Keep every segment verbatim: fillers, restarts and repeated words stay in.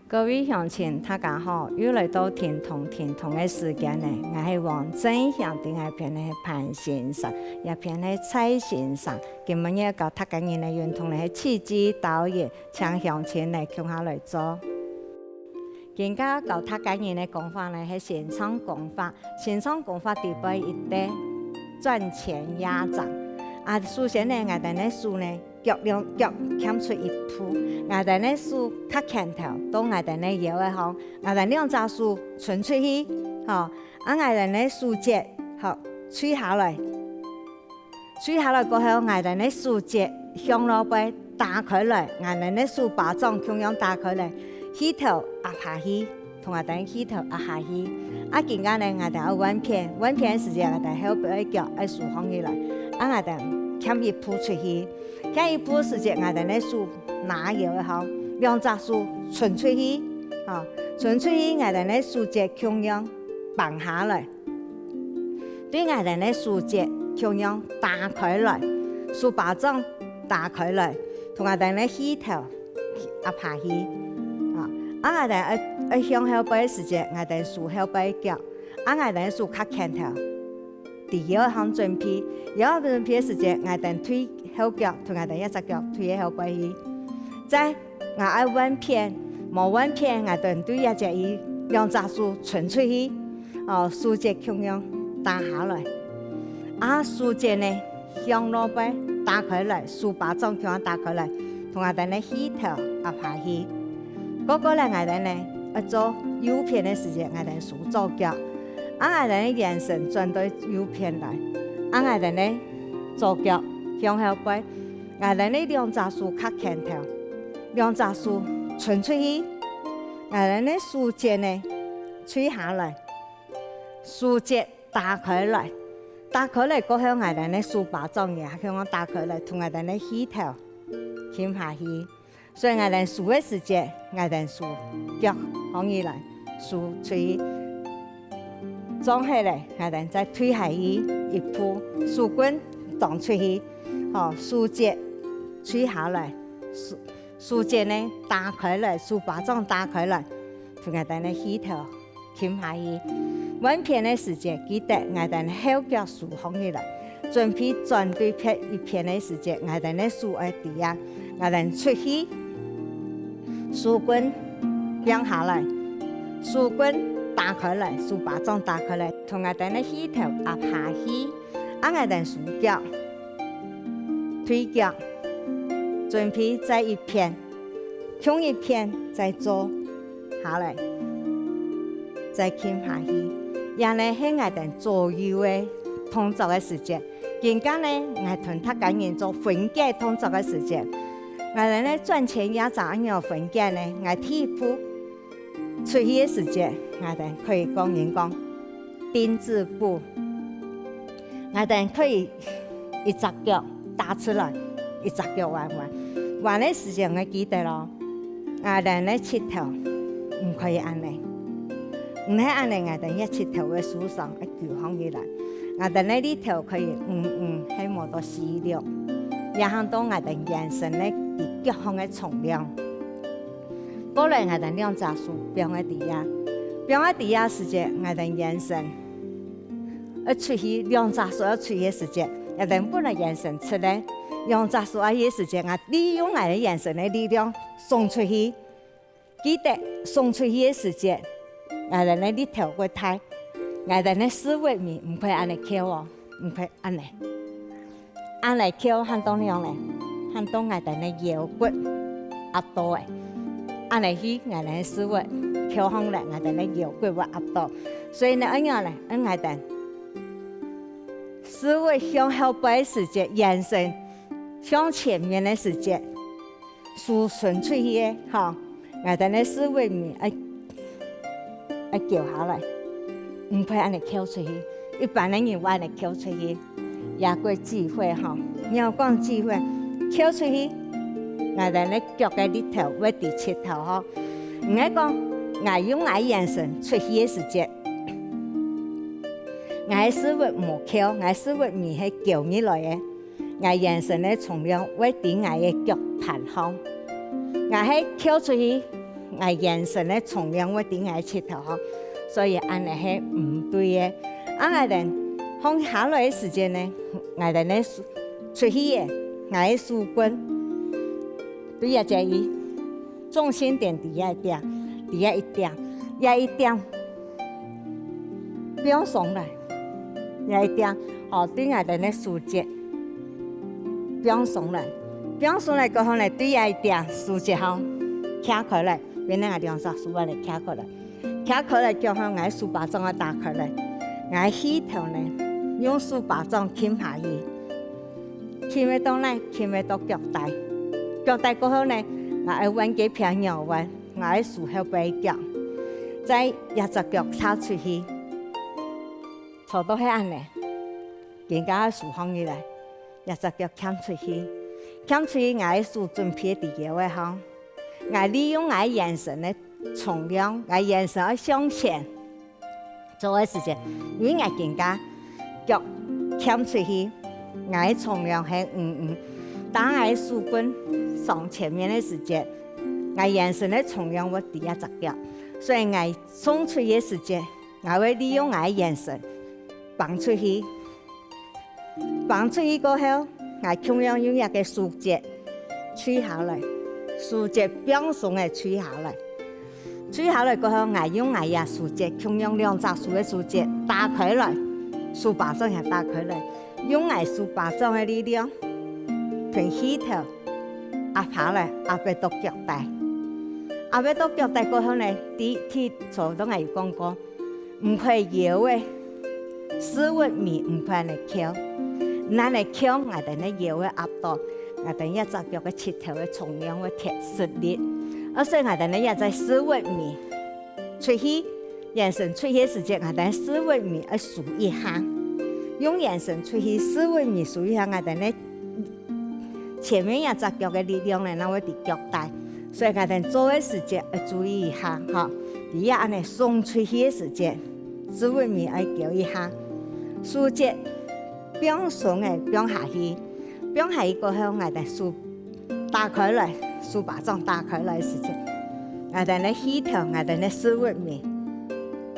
各位鄉親，大家好！又來到停動停動个時間呢，𠊎係黃正祥，在𠊎片係潘先生，這片係蔡先生。今晡日教大家人个運動呢係氣機導引，請鄉親來共下來做。今下教大家人个功法呢係先唱功法，先唱功法底背一垤，轉前壓掌。啊，首先呢，𠊎兜个手呢， 腳兩腳欠出一步，𠊎兜个手較前頭，到𠊎兜个腰仔項，𠊎兜兩隻手伸出去，吼，啊𠊎兜个手節，吼，垂下來，垂下來過後，𠊎兜个手節向外背打開來，𠊎兜个手巴掌共樣打開來，氣頭壓下去。 同𠊎兜氣頭壓下去。啊今下呢，𠊎兜愛換片，換片个時節，𠊎兜後背个腳愛收䟘起來，啊𠊎兜欠一步出去，欠一步時節，𠊎兜个手拿腰仔項，兩隻手伸出去，吼，伸出去，𠊎兜个手節共樣放下來。 對𠊎兜个手節共樣打開來，手巴掌打開來，同𠊎兜个氣頭壓下去。啊，啊𠊎兜愛愛向後背个時節，𠊎兜收後背腳，啊𠊎兜个手較前頭，在腰仔項準備，腰仔準備个時節，𠊎兜退後腳，同𠊎兜一隻腳退後背去。再 𠊎愛換片，無換片，𠊎兜對這節去，兩隻手伸出去，哦，手節共樣打下來。啊手節呢，向外背打開來，手巴掌共樣打開來，同𠊎兜个氣頭壓下去。過過來𠊎兜呢，愛做右片个時節，𠊎兜收左腳。啊𠊎兜个圓身轉到右片來，啊𠊎兜个左腳向後背， 𠊎兜个兩隻手較前頭，兩隻手伸出去，𠊎兜个手節呢，垂下來，手節打開來，打開來過後，𠊎兜个手巴掌也共樣打開來，同𠊎兜个氣頭撳下去。所以𠊎兜收个時節，𠊎兜收腳䟘起來，收垂，張開來，𠊎兜再退下去一步，手棍當出去。 吼，手節垂下來，手手節呢打開來，手巴掌打開來，同𠊎兜个氣頭撳下去。換片个時節，記得𠊎兜後腳收䟘起來，準備轉對別一片个時節，𠊎兜个手愛在這，𠊎兜出去，手棍放下來，手棍打開來，手巴掌打開來，同𠊎兜个氣頭壓下去。 啊𠊎兜收腳，退腳，準備再一片，共一片再做下來，再撳下去。這呢係𠊎兜左右个動作个時節。今下呢，𠊎同大家人做分解動作个時節。𠊎兜呢轉前壓掌仰般分解呢？𠊎第一步 出去个時節，𠊎兜可以講人講丁字步。𠊎兜可以一隻腳打出來，一隻腳彎彎。彎个時節愛記得哦，𠊎兜个膝頭毋可以恁仔。毋係恁仔，𠊎兜个膝頭會受傷，會勼䟘起來。𠊎兜个力頭可以五五，係無到四六，也喊到𠊎兜圓身个在腳項个重量。 過來𠊎兜兩隻手放在這，放在這時節，𠊎兜圓身愛出去，兩隻手愛出去个時節，𠊎兜本來圓身直个，兩隻手愛去个時節，𠊎利用𠊎个圓身个力量送出去。記得送出去个時節，𠊎兜个力頭會大，𠊎兜个屎朏尾毋可以恁仔翹哦，毋可以 恁仔。恁仔翹喊到仰仔呢？喊到𠊎兜个腰骨壓到仔。恁仔去，𠊎兜个屎朏翹䟘來，𠊎兜个腰骨會壓到。所以呢，愛仰仔呢？愛𠊎兜屎朏向後背个時節，圓身向前面个時節， 手伸出去个，吼，𠊎兜个屎朏尾愛愛翹下來，毋可以恁仔翹出去。一般个人會恁仔翹出去，也過機會吼，仰講機會，翹出去，𠊎兜个腳个力頭會在膝頭吼。毋係講𠊎用𠊎圓身出去个時節，𠊎个屎朏無翹，𠊎屎朏尾係翹起來个。 𠊎圓身个重量會在𠊎个腳盤項。𠊎係翹出去， ，𠊎圓身个重量會在𠊎膝頭項，所以恁仔係毋對个。啊𠊎兜放下來个時節呢，𠊎兜呢出去个，𠊎个手棍對這隻位，重心點在這一點，在這一點，這一點。 放鬆來，這一點，哦，對𠊎兜个手節放鬆來，放鬆來過後呢，對這一點手節吼，擎開來，變成𠊎兩隻手啊來擎開來，擎開來過後，𠊎手巴掌啊打開來，𠊎膝頭呢，用手巴掌撳下去，撳會到哪？撳會到腳底，腳底過後呢，𠊎愛換該片仰彎。 𠊎个手後背腳，再這隻腳踏出去，做到係恁仔，肩胛个手放起來，這隻腳擎出去，擎出去，𠊎个手準備在腰仔項，𠊎利用𠊎个圓身个重量，𠊎圓身愛向前， 做个時節，因為𠊎肩胛腳擎出去，𠊎个重量係五五，當𠊎个手棍上前面个時節，𠊎圓身个重量會在這隻腳，所以𠊎送出去个時節，𠊎會利用𠊎个圓身挷出去。 挷出去過後，𠊎共樣用這个手節垂下來，手節放鬆个垂下來。垂下來過後，𠊎用𠊎這手節，共樣兩隻手个手節打開來，手巴掌也打開來，用𠊎手巴掌个力量，同膝頭壓下來，壓會到腳底。壓會到腳底過後呢，第，第，頭先𠊎有講過， 毋可以腰仔，屎朏尾毋可以恁仔翹。恁仔翹，𠊎兜个腰仔壓到，𠊎兜這隻腳个膝頭个重量會忒食力。啊所以𠊎兜呢這隻屎朏尾出去，圓身出去个時節，𠊎兜屎朏尾愛收一下。用圓身出去，屎朏尾收一下，𠊎兜呢 前面這隻腳个力量呢，正會在腳底。所以𠊎兜做个時節愛注意一下，吼。在這恁仔送出去个時節，屎朏尾愛翹一下，手節放鬆个放下去，放下去過後，𠊎兜手打開來，手巴掌打開來个時節，𠊎兜个膝頭，𠊎兜个屎朏尾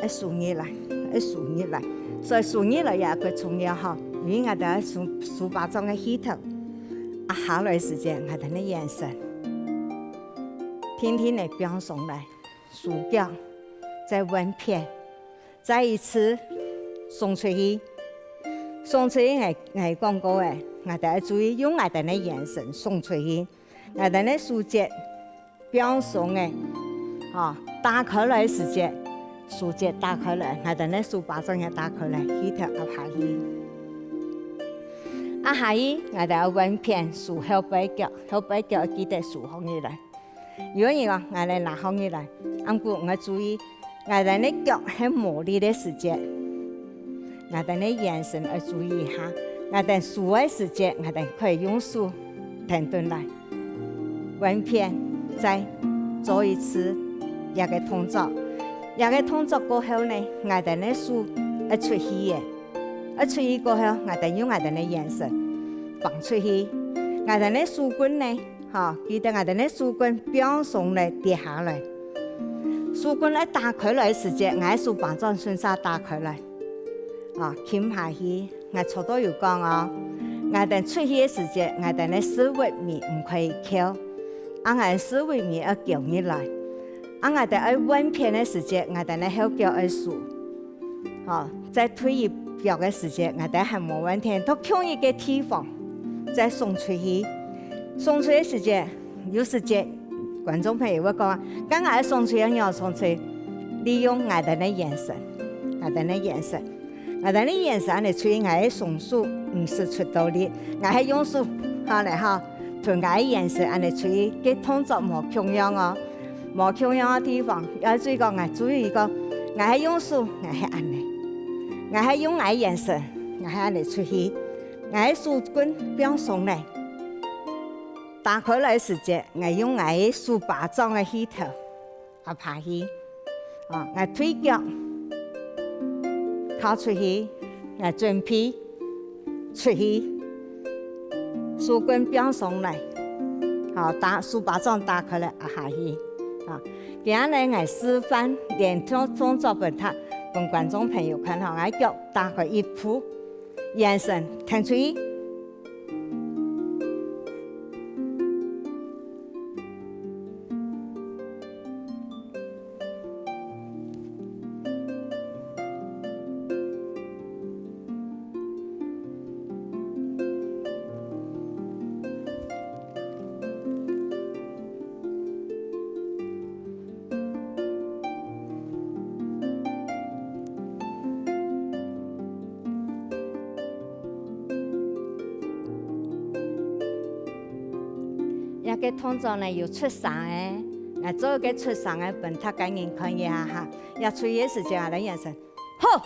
愛收入來，愛收入來。所以收入來也較重要吼，因為𠊎兜个手，手巴掌个膝頭 壓下來个時節，𠊎兜个圓身定定仔放鬆來，收腳，再換片，再一次送出去。送出去𠊎，𠊎講過个，𠊎兜愛注意用𠊎兜个圓身送出去。𠊎兜个手節放鬆个，吼，打開來个時節，手節打開來，𠊎兜个手巴掌也打開來，膝頭壓下去。 壓下去，𠊎兜愛換片，收後背腳，後背腳愛記得收䟘起來。有个人講，𠊎兜拿䟘起來，毋過𠊎注意，𠊎兜个腳係無力个時節，𠊎兜个圓身愛注意一下。𠊎兜收个時節，𠊎兜可以用手跈等來，換片，再做一次這个動作。這个動作過後呢，𠊎兜个手愛出去个。 愛出去過後，𠊎兜用𠊎兜个圓身放出去。𠊎兜个手棍呢，吼，記得𠊎兜个手棍放鬆來跌下來。手棍愛打開來个時節，𠊎个手巴掌順續打開來。啊，撳下去，𠊎頭先有講哦，𠊎兜出去个時節，𠊎兜个屎朏尾毋可以翹，啊𠊎屎朏尾愛翹入來。啊𠊎兜愛換片个時節，𠊎兜个後腳愛收。 吼，再退一步个時節，𠊎兜還無換片，到共一个地方，再送出去。送出去个時節，有時節，觀眾朋友會講啊，該𠊎送出去仰送出去？利用𠊎兜个圓身，𠊎兜个圓身，𠊎兜个圓身恁仔出去，𠊎个雙手毋使出到力，𠊎係用手，好咧吼，同𠊎个圓身恁仔出去，該動作無共樣哦。 無共樣个地方，也就是講，𠊎注意講，𠊎係用手，𠊎係恁仔；𠊎係用𠊎个眼神，𠊎係恁仔出去；𠊎个手棍放鬆咧。打開來个時節，𠊎用𠊎个手巴掌个氣頭壓下去。啊，𠊎對腳靠出去，𠊎準備 出去，手棍放鬆來，好，打，手巴掌打開來壓下去。今日呢，𠊎示範連續動作分大，分觀眾朋友看吼，𠊎腳打開一步，眼神，挺直。 這個動作呢，有出聲个，來做一個出聲个，分大家人看一下哈。這出去个時節啊，來眼神，好！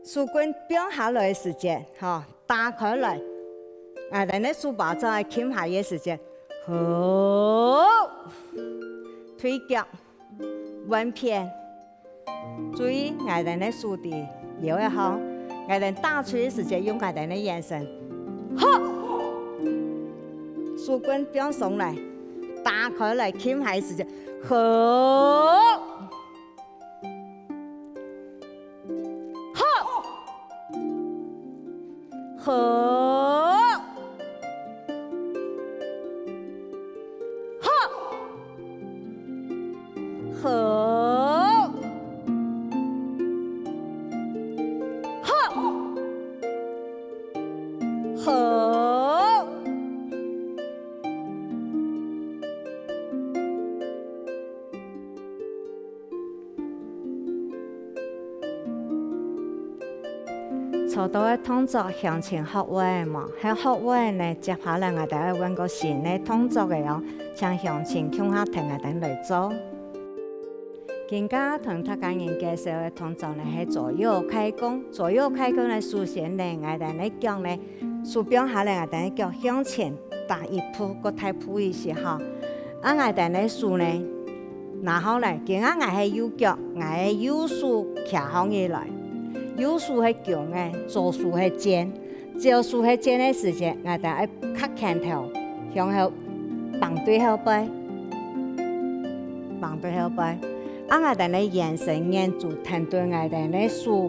手棍放下來个時節，吼，打開來，𠊎兜个手巴掌愛撳下个時節，好！退腳，換片。 注意，𠊎兜个手在腰仔項，𠊎兜打出个時節用𠊎兜个眼神，好！手棍放鬆來，打開來，撳下个時節，好！好！ 好！好！好！好！好！ 做到个動作鄉親學會了無？係學會了呢，接下來𠊎兜愛換個新个動作个哦，請鄉親共下跈𠊎兜來做。今下同大家人介紹个動作呢係左右開弓，左右開弓呢，首先呢，𠊎兜个腳呢，手放下來，𠊎兜个腳向前 踏一步，過踏步一息哈。啊𠊎兜个手呢，拿好來，今下𠊎係右腳，𠊎个右手擎䟘起來，右手係弓个，左手係箭。左手係箭个時節，𠊎兜愛揢拳頭，向後，挷對後背，挷對後背。啊𠊎兜个眼神眼珠跈等𠊎兜个手，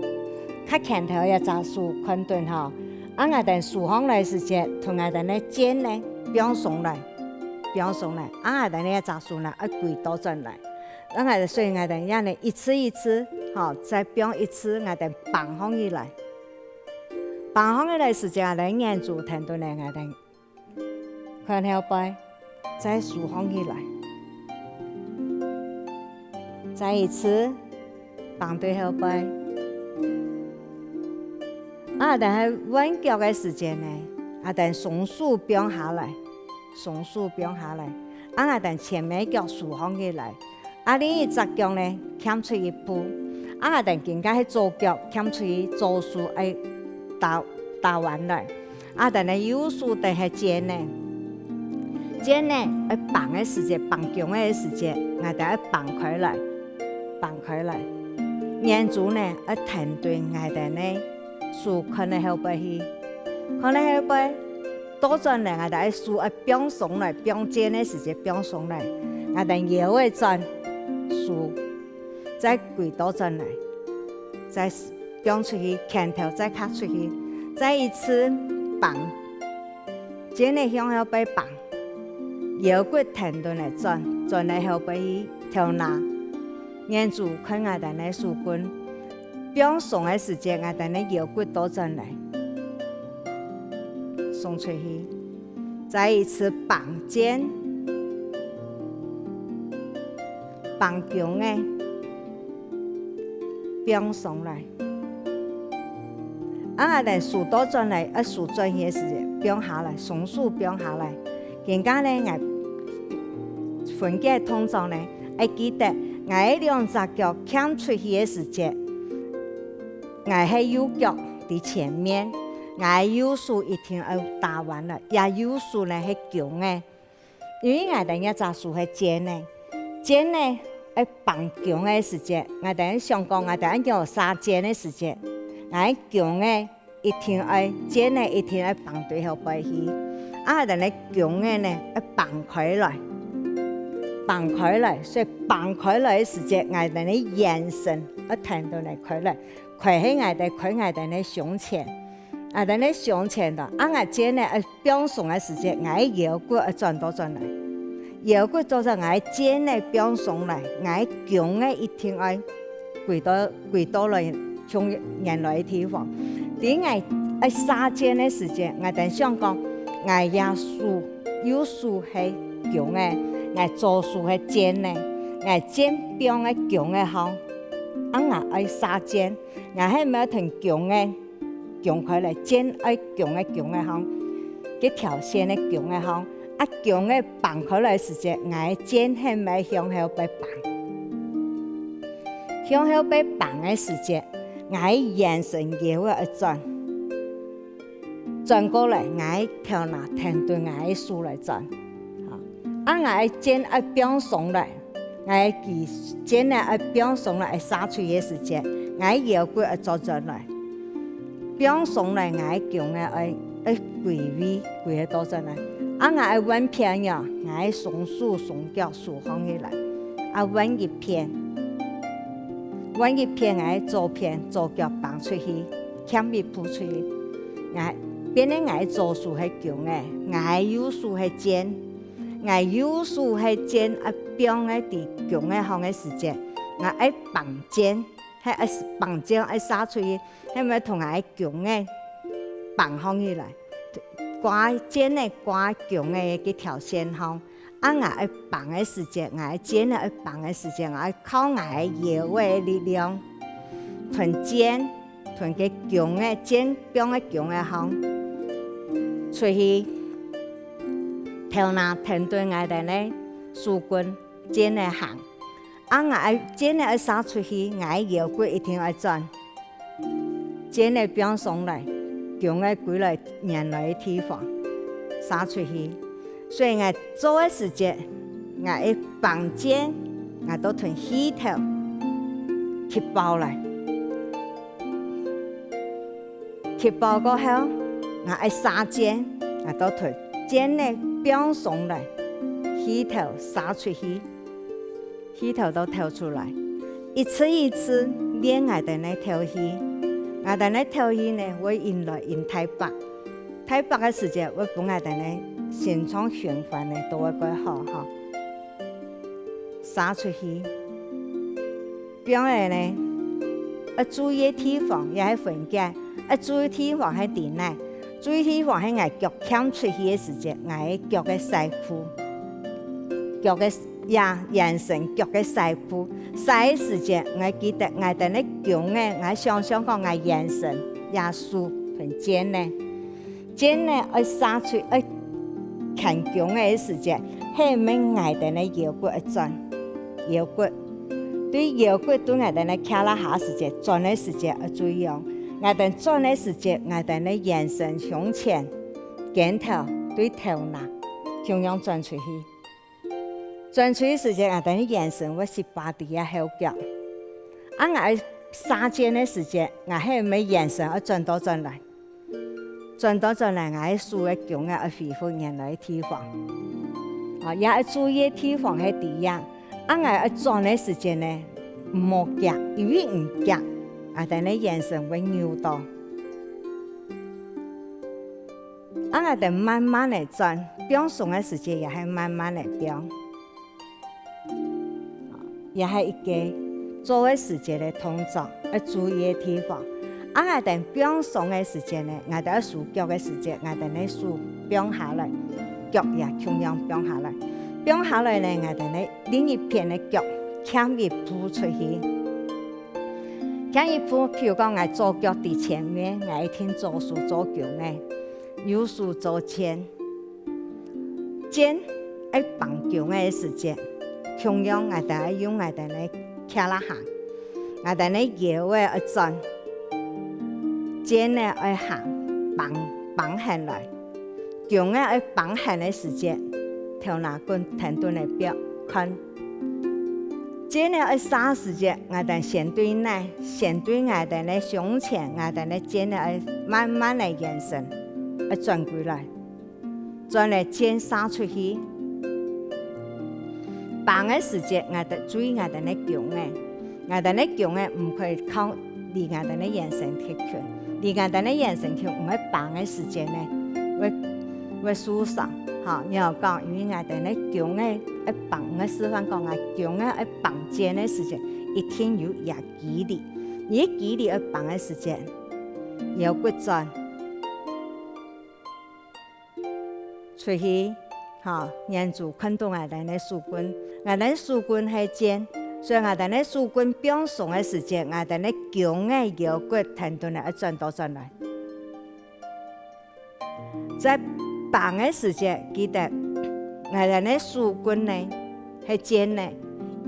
揢拳頭這隻手看等吼。啊𠊎兜手䟘來時節，同𠊎兜个箭呢，放鬆來。 放鬆來，啊𠊎兜呢隻手呢愛歸倒轉來。啊𠊎兜所以𠊎兜這呢一次一次，吼，再放一次，𠊎兜挷䟘起來。挷䟘起來時節，𠊎兜眼珠跈等呢，𠊎兜看後背，再收䟘起來。再一次， 挷對後背。啊𠊎兜係換腳个時節呢，啊𠊎兜雙手放下來，雙手放下來，啊𠊎兜前面腳收䟘起來，啊另一隻腳呢，跈出一步，啊𠊎兜今下係左腳跈出去，左手愛打，打彎來。 啊𠊎兜呢右手就係箭呢。箭呢，愛挷个時節，挷弓个時節，𠊎兜愛挷開來，挷開來。眼珠呢，愛跈對𠊎兜呢手看个後背去，看个後背，倒轉來，𠊎兜愛手愛放鬆來，放箭个時節放鬆來，𠊎兜腰仔轉，手再歸倒轉來，再 放出去，拳頭再揢出去，再一次挷，箭仔向後背挷，腰骨跈等來轉，轉來後背去，頭那，眼珠看𠊎兜个手睏，放鬆个時節，𠊎兜个腰骨倒轉來，鬆出去，再一次挷箭，挷弓仔。 放鬆來。啊𠊎兜手倒轉來，愛手轉去个時節，放下來，雙手放下來。今下呢，𠊎分解動作呢，愛記得，𠊎个兩隻腳跈出去个時節，𠊎係右腳在前面，𠊎个右手一定愛打彎來，這右手呢係弓仔。 因為𠊎兜這隻手係箭仔，箭仔愛挷弓个時節，𠊎兜想講𠊎兜愛用射箭个時節，𠊎弓仔一定愛，箭仔一定愛挷對後背去。啊𠊎兜个弓仔呢，愛挷開來，挷開來，所以挷開來个時節，𠊎兜个圓身愛跈等來開來，開係𠊎兜，開𠊎兜个胸前。𠊎兜个胸前咯，啊𠊎个肩仔愛放鬆个時節，𠊎个腰骨愛轉倒轉來。腰骨倒轉，𠊎个肩仔放鬆來，𠊎个弓仔一定愛歸到，歸到來像原來个地方。在𠊎愛捎肩个時節，𠊎兜想講，𠊎這手，右手係弓仔，𠊎左手係箭呢，𠊎箭放个弓仔項，啊𠊎愛捎肩，𠊎係毋係同弓仔弓開來，箭愛弓仔弓仔項，該條線个弓仔項，啊弓仔挷開來時節，𠊎个箭係毋係向後背挷？向後背挷个時節，𠊎个圓身腰仔愛轉，轉過來，𠊎个頭那跈等𠊎个手來轉。啊，啊𠊎个箭愛放鬆來，𠊎个肩仔愛放鬆來，愛捎出去个時節，𠊎个腰骨愛轉轉來。放鬆來，𠊎个弓仔愛，愛歸位，歸个倒轉來。啊𠊎愛換片喲，𠊎个雙手雙腳收䟘起來，啊換一片。換一片，𠊎个左片，左腳挷出去，欠一步出去。𠊎，變成𠊎个左手係弓仔，𠊎个右手係箭。𠊎右手係箭，啊放个在弓仔項个時節，𠊎愛挷箭，係愛挷箭愛捎出去，係毋係同𠊎个弓仔挷䟘起來？掛箭仔掛弓仔个該條線項，啊𠊎愛挷个時節，𠊎个箭仔愛挷个時節，𠊎愛靠𠊎个腰仔个力量，同箭，同該弓仔，箭放个弓仔項，出去，頭那跈等𠊎兜个手跟，箭仔行。啊𠊎愛箭仔愛捎出去，𠊎个腰骨一定愛轉。箭仔放鬆來，弓仔歸來原來个地方，捎出去。所以𠊎做个時節，𠊎愛挷箭，𠊎都同氣頭吸飽來。吸飽過後，𠊎愛捎箭，𠊎都同箭仔放鬆來，氣頭捎出去。 氣頭都敨出來。一次一次練𠊎兜个敨氣。𠊎兜个敨氣呢，會引來引大腹。大腹个時節，會分𠊎兜个心臟循環呢，都會較好吼。捎出去。放仔呢，愛注意个地方也係分解，愛注意个地方係在哪？注意个地方係𠊎腳㧡出去个時節，𠊎个腳个屎朏。 腳个，呀，圓身腳个屎朏。屎个時節，𠊎記得𠊎兜个弓仔，𠊎想像講𠊎圓身，呀，手同箭仔。箭仔愛捎出，愛牽弓仔个時節，係毋係𠊎兜个腰骨愛轉？腰骨。對腰骨對𠊎兜个胯下下時節，轉个時節愛注意哦。𠊎兜轉个時節，𠊎兜个圓身、胸前、肩頭、對頭那，共樣轉出去。 轉出去時節，𠊎兜个圓身會失敗在這後腳。啊，𠊎捎箭个時節，𠊎係毋係圓身愛轉倒轉來？轉倒轉來，𠊎个手个弓仔愛恢復原來个地方。哦，也愛注意个地方係在這。啊，𠊎愛轉个時節呢，毋好遽，因為毋遽，𠊎兜个圓身會扭到。 啊，𠊎兜慢慢仔轉，放鬆个時節也係慢慢仔放。也係一個做个時節个動作，愛注意个地方。啊，𠊎兜放鬆个時節呢，𠊎兜愛收腳个時節，𠊎兜个手放下來，腳也共樣放下來。放下來呢，𠊎兜个另一片个腳跨一步出去。跨一步，譬如講，𠊎左腳在前面，𠊎一定左手做弓仔。 右手做箭。箭愛挷弓仔个時節，共樣𠊎兜愛用𠊎兜个胯下下，𠊎兜个腰仔愛轉，箭仔愛行，挷，挷絚來。弓仔愛挷絚个時節，頭那脣跈等來標，看 箭仔愛捎時節，𠊎兜先對哪，先對𠊎兜个胸前，𠊎兜个箭仔愛慢慢仔延伸，愛轉歸來，轉來箭捎出去。繃个時節，𠊎兜注意𠊎兜个弓仔。𠊎兜个弓仔毋可以靠離𠊎兜个圓身忒近，離𠊎兜个圓身近毋會繃个時節呢，會，會受傷。吼，你有講，因為𠊎兜个弓仔愛繃，𠊎示範講啊，弓仔愛繃箭个時節，一定有這肌理。你个肌理愛繃个時節，腰骨轉 出去，吼，眼珠看著𠊎兜个手棍，𠊎兜个手棍係箭，所以𠊎兜个手棍放鬆个時節，𠊎兜个弓仔腰骨跈等仔愛轉倒轉來。在繃个時節，記得𠊎兜个手棍呢係箭呢，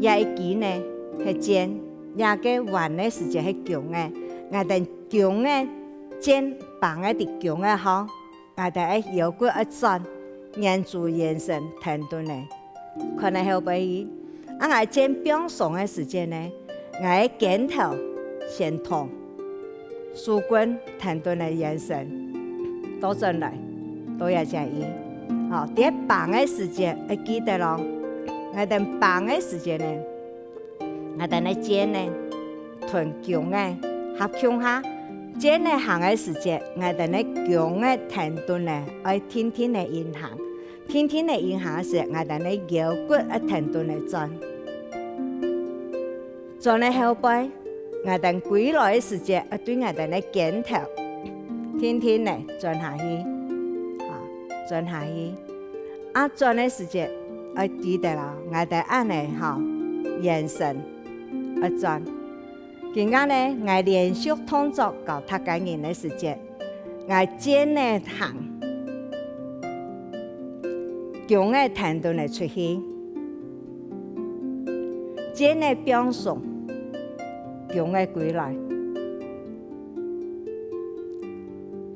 這一支呢係箭，這个彎个時節係弓仔，𠊎兜弓仔箭繃个在弓仔項。 𠊎兜个腰骨愛轉，眼珠圓身跈等仔，看个後背去。啊𠊎箭放鬆个時節呢，𠊎个肩頭先動，手棍跈等仔圓身，倒轉來，倒這隻去。吼，在繃个時節愛記得囉，𠊎兜繃个時節呢， 𠊎兜个箭呢，同弓仔合共下。箭仔行个時節，𠊎兜个弓仔跈等仔愛定定仔緊行。定定仔緊行个時節，𠊎兜个腰骨愛跈等仔轉。轉个後背，𠊎兜歸來个時節，愛對𠊎兜个肩頭定定仔轉下去，啊，轉下去。 啊轉个時節愛記得囉，𠊎兜恁仔吼，圓身愛轉。今下呢，𠊎連續動作教逐家人个時節，𠊎箭仔行，弓仔跈等仔出去，箭仔放鬆，弓仔歸來。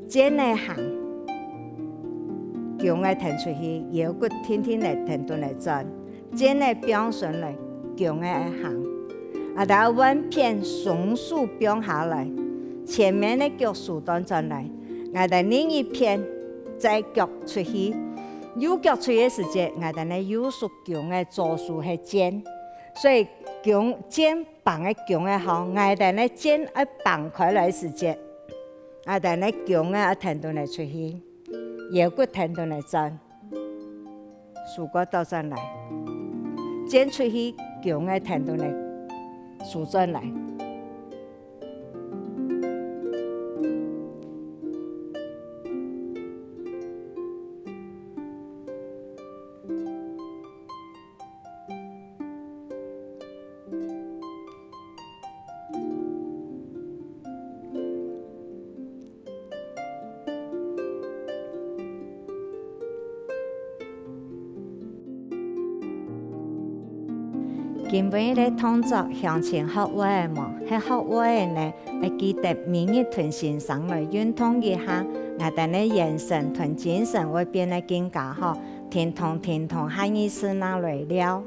箭仔行，弓仔跈出去，腰骨定定仔跈等仔轉，箭仔放鬆來，弓仔行。啊，大家換片雙手放下來，前面个腳收轉轉來，𠊎兜另一片再腳出去。右腳出去个時節，𠊎兜个右手弓仔，左手係箭，所以弓箭 繃个弓仔吼，𠊎兜个箭愛繃開來時節，𠊎兜个弓仔愛跈等仔出去，腰骨跈等仔轉，手骨倒轉來，箭出去，弓仔跈等仔收轉來。 今晡日个動作鄉親學會了無？係學會了呢，愛記得每日同先生來運動一下，𠊎兜个眼神同精神會變得更加好。停動，停動，下二次那來尞。